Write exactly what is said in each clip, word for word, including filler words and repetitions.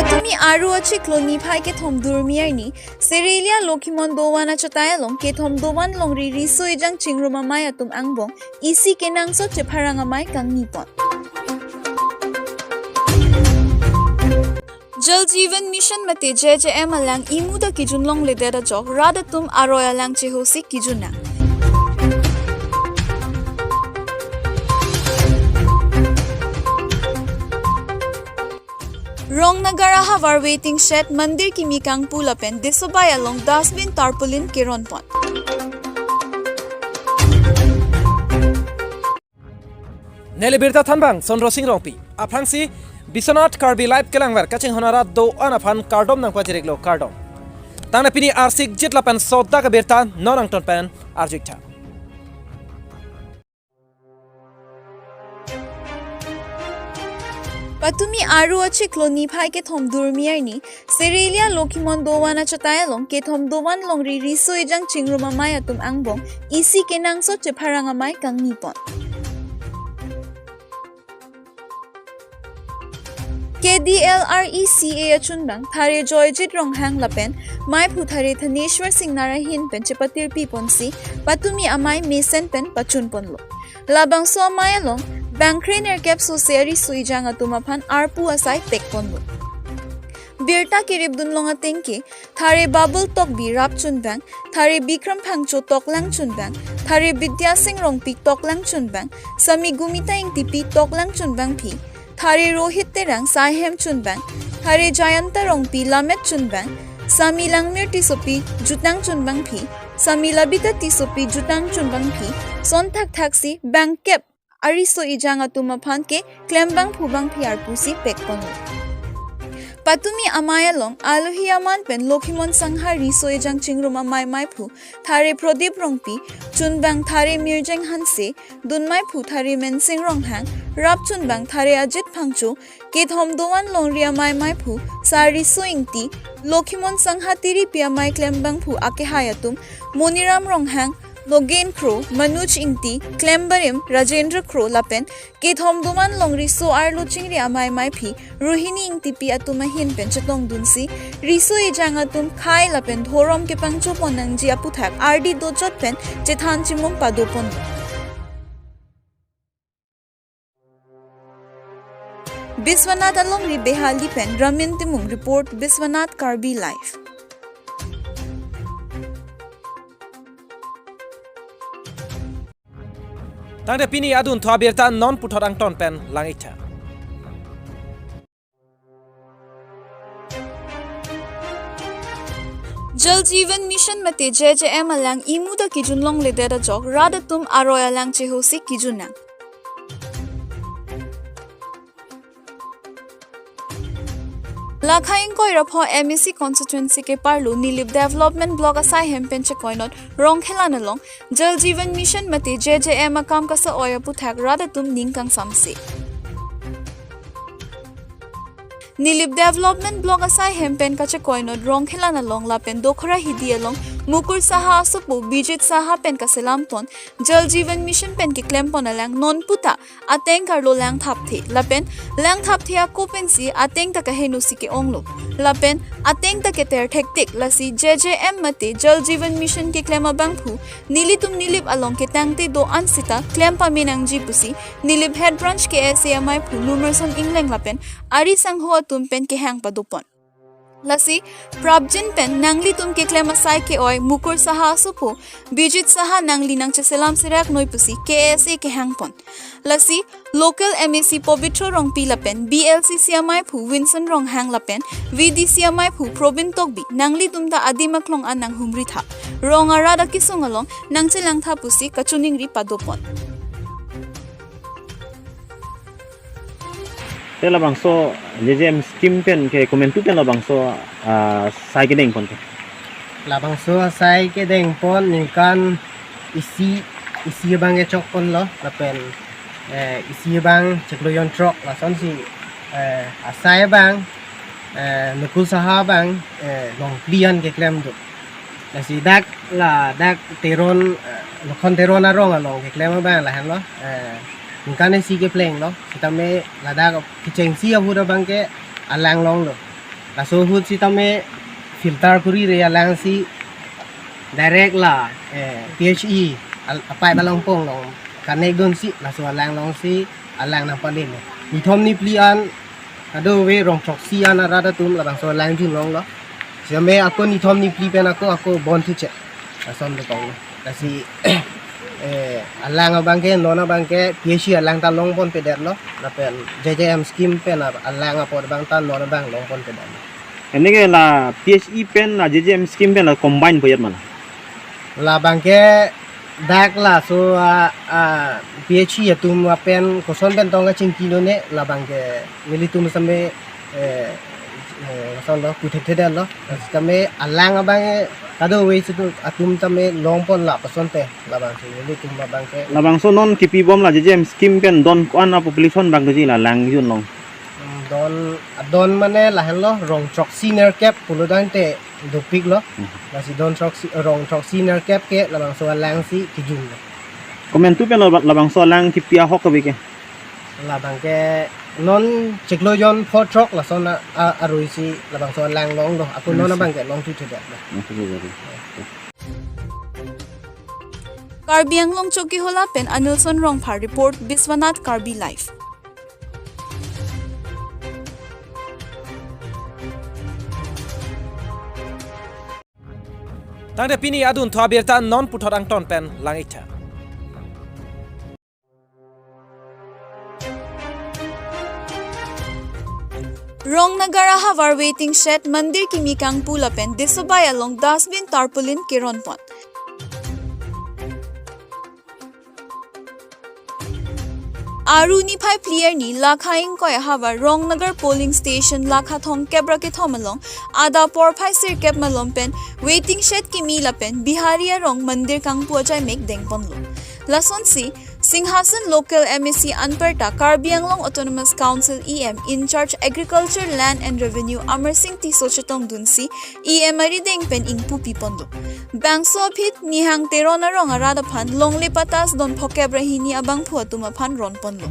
Patumi Aro achiklo niphai kethom Durmi arni, Serelia Lokhimon Dovan achatai along kethom Dovan longri riso ejang chingrum amei atum angbong isi kenangsot chepharang amei kangni pon. Jal Jeevan Mission mate J J M alang imu ta kijun longledet ajok rat atum aroi alang chehosi kijun nang. Rongnagar ahavar waiting shed, mandir kimi kangpu lapen desobai along dustbin tarpaulin keron pon. Neli birta thanbang Sondro Sing Rongpi. Aphrangsi Biswanath Karbi Live kelangver kachinghon arat do-an aphan kardom nangpachiriklo, kardom. Tangte pini arsik jit lapen sodak abirta non angton pen arjuik tha. Patumi Aro achiklo niphai kethom Durmi arni, Serelia Lokhimon Dovan achatai along kethom Dovan longri riso ejang chingrum amei atum angbong isi kenangsot chepharang amei kangni pon. K D L R E C A achunbang thare Joyjit Ronghang lapen meiphu thare Thaneshwar Singnar ahin pen chepatirpi ponsi patumi amei mesen pen pachun ponlo. Labangso amei along bangkre nerkep sose ariso ejang atum aphan arpu asai pek ponlo. Birta keripdun long ateng ke thare Babul Tokbi rap chunbang, thare Bikram Phangcho toklang chunbang, thare Bidya Sing Rongpi toklang chunbang, Sami Gumita Ingtipi toklang chunbangpi, thare Rohit Terang saihem chunbang, thare Jayanta Rongpi lammet chunbang, Sami Langmir Tissopi jutang chunbangpi, Sami Labita Tissopi jutang chunbangpi, son thakthaksi bangkep ariso ejang atum aphan ke klembangphu bangpi arpusi pek ponlo. Patumi amei along alohi aman pen Lokhimon Sangha riso ejang chingrum amei meiphu thare Prodip Rongpi, chunbang thare Mirjeng Hanse, dunmeiphu thare Mensing Ronghang, rap chunbang thare Ajit Phangcho, kethom Dovan longri amei meiphu Sar Riso Ingti, Lokhimon Sangha tiripi amei klembangphu akehai atum Moniram Ronghang, Nogen Kro, Manoj Ingti, klembarim Rajendra Kro lapen kethom Dovan longri so-arlo chingri amei meiphi Rohini Ingtipi atum ahin pen chetongdunsi riso ejang atum khei lapen dhorom kepangcho pon nangji aputhak ardi dochot pen chethan chimum pado pon. Biswanath alongri Behali pen Ramin Timung report, Biswanath Karbi Live. Tangte pini adunthu abirta non puthot angton pen lang-ik tha. Jal Jeevan Mission mate J J M alang imu ta kijun longledet ajok rat atum aroi alang chehosi kijun nang. Lakha ingkoi ra pho M A C constituency keparlo Nilip Development Block asaihem pen chekoinot Rongkhelan along Jal Jeevan Mission mate J J M akam kasa-oi aputhak rat atum ning kangsamse. Nilip Development Block asaihem pen kachekoinot Rongkhelan along lapen Dokhra Hidi along Mukur Saha asopo Bijit Saha pen kaselam pon Jal Jeevan Mission pen keklem pon alang non puta ateng karlo langthapthe lapen langthapthe ako pensi ateng ta kahenosi ke-onglo lapen ateng ta keter thektik, lasi J J M mate Jal Jeevan Mission keklem abangphu nelitum Nilip along ketangte do-an sita klem pame nangji pusi Nilip Head Branch K S A ameiphu Lumerson Ingleng lapen ari sangho atum pen kehang pado pon. Lasi prapjin pen nanglitum keklem asai ke-oi Mukur Saha asopo Bijit Saha nangli nangcheselam serak noi pusi K S A kehang pon. Lasi local M A C Pobitro Rongpi lapen B L C C ameiphu Winson Ronghang lapen V D C ameiphu Probin Tokbi nanglitum ta adim aklong an nanghumri tha. Rong arat akesung along nangchelang tha pusi kachiningri pado pon. Te labangso J J M scheme pen ke komantu pen labangso, ah, sai kedeng pon ke? Labangso asai kedeng pon ningkan isi, isi abang kechok ponlo lapen, eh, isi abang chiklo jon throk lasonsi, eh, asai abang, eh, Mukur Saha abang, eh, longphli an keklem do. Lasi dak ladak Teron, eh, Lokhon Teron arong along keklem abang lahenlo. Eh, ningkan isi keplenglo. Sitame ladak kechengsi ahut abang ke alang longlo. Laso ahut sitame filter kuri re alang si direct la, eh, P H E al-, apipe along pon along connect dunsi laso alang alongsi alang nangpalelo. Nithom niphli an kadokave rong throksi an arat atum labangso alang junlonglo. Sitame ako nithom niphli pen ako, ako bon thuche. Lason dokoklo. Lasi, eh, alang abangke, non abangke, P H E alang ta longponpedetlo. Lapen J J M scheme pen ab-, alang apor abang ta non abang longponpedetlo. Ini ke la P H E pen la J J M scheme pen la combine po jat ma la? Labangke dak laso, ah, ah, P H E atum apen koson pen tong kachingkilo ne labangke nelitum sitame, eh, eh, lason lo, puthekthedetlo. Sitame alang abang, eh, kadokave atum tame longpon lapuson te, labangso nelitum abangke. Labangso non kipibom la J J M scheme pen don ko-an a population bang doji la lang junlong? Hmm, don, don mane lahenlo, rong throksi nerkep pulo tangte dopiklo. Hmm. Lasi don throksi, rong throksi nerkep ke labangso alang si kijunlo. Komantu pen lo labangso alang kipi ahok kave ke? Labangke non chiklo jon pho throk lason a, a, arui si labangso alang longlo. Ako non, hmm, abangke long thuthedet. Hmm, hmm, hmm. Karbi Anglong Chokihola pen Anilson Rongphar report, Biswanath Karbi Live. Tangte pini adunthu abirta non puthot angton pen lang-iktha. Rongnagar ahavar waiting shed, mandir kimi kangpu lapen Desobai along dustbin tarpaulin keronpon. Aru niphai phli arni lakha ingkoi ahavar Rongnagar polling station lakha thomkep ra kethom along adap porphai sirkep malom pen waiting shed kimi lapen Bihari arong mandir kangpu achaimek dengponlo. Lasonsi Singhason local M A C anparta Karbi Anglong Autonomous Council E M in charge Agriculture, Land and Revenue Amarsing Tisso chetongdunsi E M arideng pen ingpu piponlo. Bangso aphi Nihang Teron arong arat aphan longle patas don phokep ra hini abangphu atum aphan ronponlo.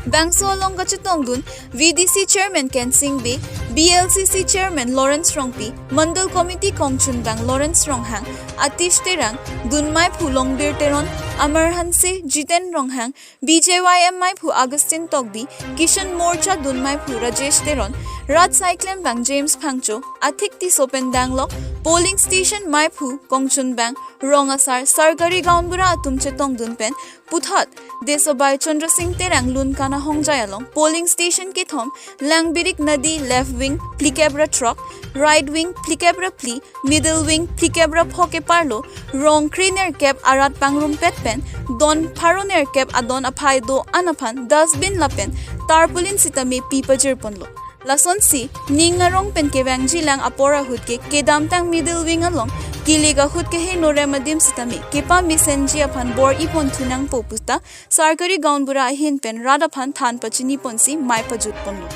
Bangso along kachetongdun V D C Chairman Kensing Bey, B L C C Chairman Lawrence Rongpi, Mandal Committee kongchunbang Lawrence Ronghang, Atish Terang, dunmaiphu Longbir Teron, Amar Hanse, Jiten Ronghang, B J Y M maiphu Augustine Tokbi, Kisan Morcha dunmaiphu Rajesh Teron, rat saiklembang James Phangcho, athik Tisso pen danglok, polling station maiphu kongchunbang, rong asar, sarkari gaonbura atum chetongdun pen, puthot, Desobai Chandra Singh Terang lun kana hongjai along, polling station kethom, Langbirik Nadi left wing, phlikep ra throk, right wing, phlikep ra phli, middle wing, phlikep ra pho keparlo, rong krenerkep arat pangrumpet pen, don pharo nerkep adon aphai do-an aphan, dustbin lapen, tarpaulin sitame pi pajirponlo. Lasonsi, ning arong pen kevangjilang apor ahut ke kedamtang middle wing along, kilik ahut keheno rem adim sitame, kepamesenji aphan bor-ipon thunangpo puta, sarkari gaonbura ahin pen rat aphan than pachiniponsi mai pajutponlo.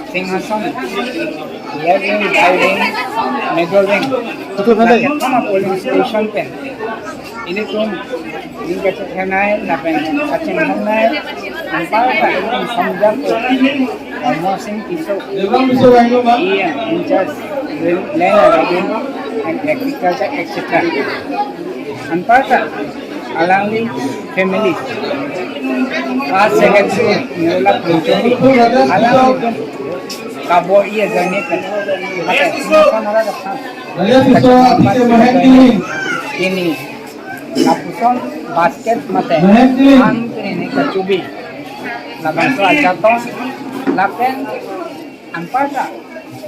Singhason, left wing, right wing, middle wing. Itu kan tadi? Sama polling station pen. Ilitum, ning kachethenei, lapen kachinghonnei, anparta itum samjak ko. Amar Singh Tisso, iya, in charge, land and revenue and agriculture, et cetera. Anparta, alangli family, first, second, third, nirla Phangchopi, alanglitum kabor-i ajoine pen. Mate, Singhason arat aphan. Ini, lapuson basket mate, an ini kachubi. Labangso ajatong, lapen anparta.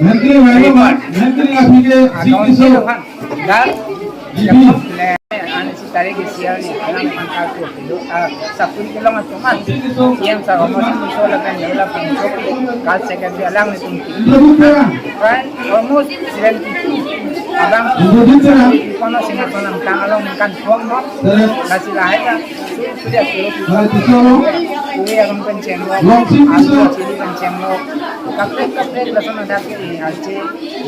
Menteri, menteri, menteri aphi ke adon singkisong. Dak, Bibi. Ani si tarik ke sial ni, alam pangkal tu, ah, sapun kelong atuman. Yang sa Amar Singh Tisso lapen nirla Phangchopi, kal secretary alanglitum. Ibu Bintang. Right, almost seventy-two. Abang, Ibu Bintang. Kono sini kono tang along kan tuang mo. Terus. Kasi lahai ka. Sudah sudah. Hari Tisso lo. Kue yang penceng lo. Long Singh Tisso. Alu cili penceng lo. Kaprek kaprek langsung ada ke ni, aci,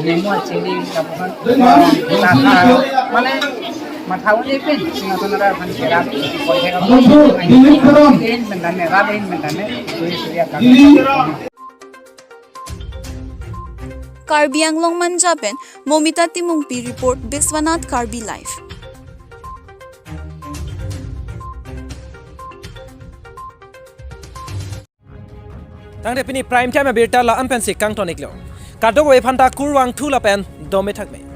nemu cili, kapan. Mana? Mathaun epin, sinaton ara phan kerap, koi kerap, Dilip Teron. Pen mendane, rap in mendane, suri suri akan. Dilip. Karbi Anglong Manja pen Momita Timungpi report, Biswanath Karbi Live. Tangte pini prime time abirta la-an pensi kangton-iklo. Kadokave aphanta kurvangthu lapen dome thakme.